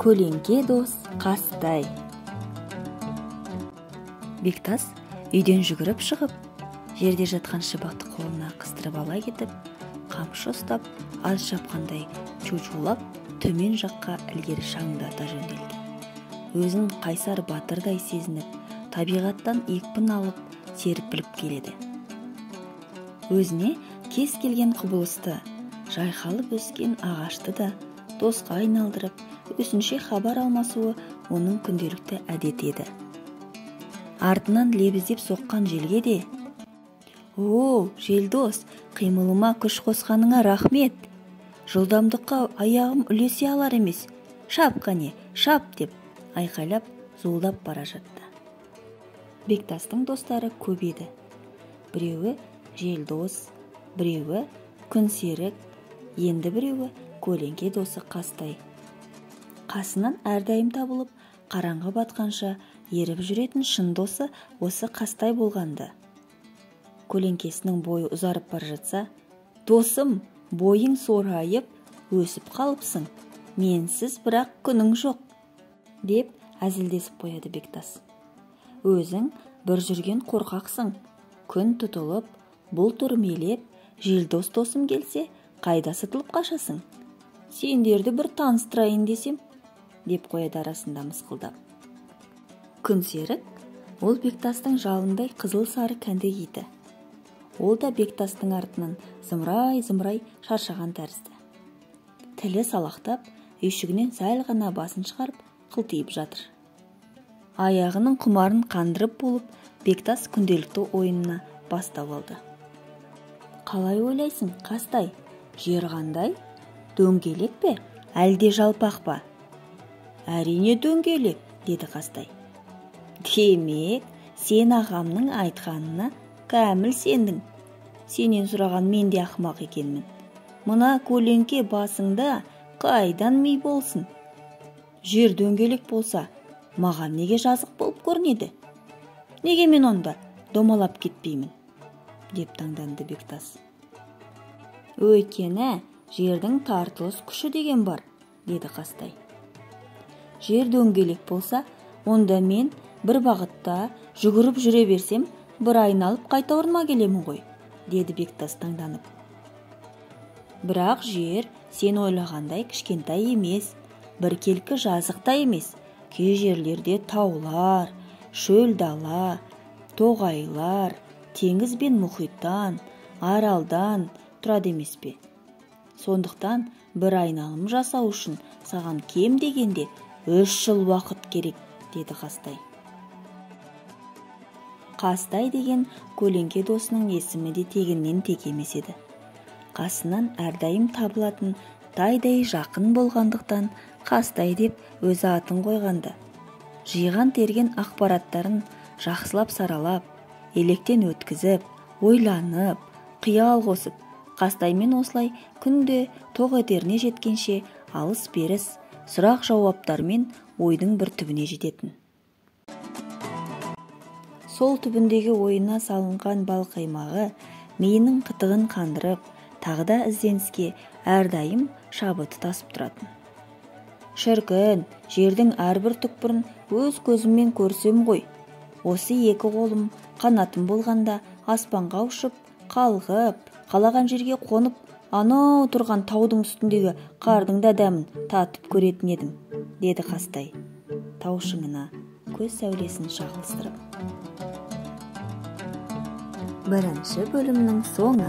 Көлеңке дос Қастай. Бектас үйден жүгіріп шығып, жерде жатқан шыбықты қолына қыстырып ала кетіп, қамшы ұстап, аз шапқандай чучулап, төмен жаққа ілгері шаңдата жөнелді. Өзін қайсар батырдай сезініп, табиғаттан екпін алып, серпіліп келеді. Өзіне кез келген құбылысты, жайқалып өскен ағашты да досқа айналдырып, өзінше хабар алмасуы оның күнделікті әдеті еді. Артынан лебіздеп соққан желге де, «О, желдос, қимылыма күш қосқаныңа рахмет! Жылдамдыққа аяғым үлесе алар емес, шап қане, шап!» деп айқайлап, зуылдап бара жатты. Бектастың достары көп еді. Біреуі желдос, біреуі күнсерік, енді біреуі көлеңке досы Қастай. Қасынан әрдайым табылып, қараңғы батқанша еріп жүретін шын досы осы Қастай болғанды. Көлеңкесінің бойы ұзарып бара жатса, «Досым, бойың сорайып, өсіп қалыпсың, менсіз бірақ күнің жоқ», деп әзілдесіп қояды Бектас. «Өзің бір жүрген қорқақсың, күн тұтылып, бұлт үрмелеп, желдос досым келсе, қайда сытылып қашасың? Сендерді бір таныстырайын десем», деп қояды арасында мысқылдап. Күнсерік ол Бектастың жалындай қызыл сары кәнді иті. Ол да Бектастың артынан зымырай-зымырай шаршаған тәрізді. Тілі салақтап, үйшігінен сәл ғана басын шығарып, қылтиып жатыр. Аяғының құмарын қандырып болып, Бектас күнделікті ойынына бастау алды. «Қалай ойлайсың, Қастай, жер қандай? Дөңгелек пе, әлде жалпақ па?» «Әрине дөңгелек», деді Қастай. «Демек, сен ағамның айтқанына кәміл сендің. Сенен сұраған мен де ақымақ екенмін. Мына көлеңке басыңда қайдан ми болсын? Жер дөңгелек болса, маған неге жазық болып көрінеді? Неге мен онда домалап кетпеймін?» деп таңданды Бектас. «Өйткені жердің тартылыс күші деген бар», деді Қастай. «Жер дөңгелек болса, онда мен бір бағытта жүгіріп жүре берсем, бір айналып қайта орныма келемін ғой», деді Бектас таңданып. «Бірақ жер сен ойлағандай кішкентай емес, біркелкі жазық та емес. Кей жерлерде таулар, шөл дала, тоғайлар, теңіз бен мұхиттан, аралдан тұрады емес пе? Сондықтан бір айналым жасау үшін саған кем дегенде 3 жыл уақыт керек», деді Қастай. Қастай деген көлеңке досының есімі де тегіннен тек емес еді. Қасынан әрдайым табылатын тайдай жақын болғандықтан Қастай деп өзі атын қойғанды. Жиған терген ақпараттарын жақсылап саралап, електен өткізіп, ойланып, қиял қосып, Қастаймен осылай күнде тоқ етеріне жеткенше алыс-беріс, сұрақ жауаптармен ойдың бір түбіне жететін. Сол түбіндегі ойына салынған бал қаймағы миының қытығын қандырып, тағы да ізденіске әрдайым шабыты тасып тұратын. «Шіркін, жердің әрбір түкпірін өз көзіммен көрсем ғой. Осы екі қолым қанатым болғанда аспанға ұшып, қалғып, қалаған жерге қонып, анау тұрған таудың үстіндегі қардың да дәмін татып көретін едім», деді Қастай, тау шыңына көз сәулесін шағылыстырып. Бірінші бөлімнің соңы.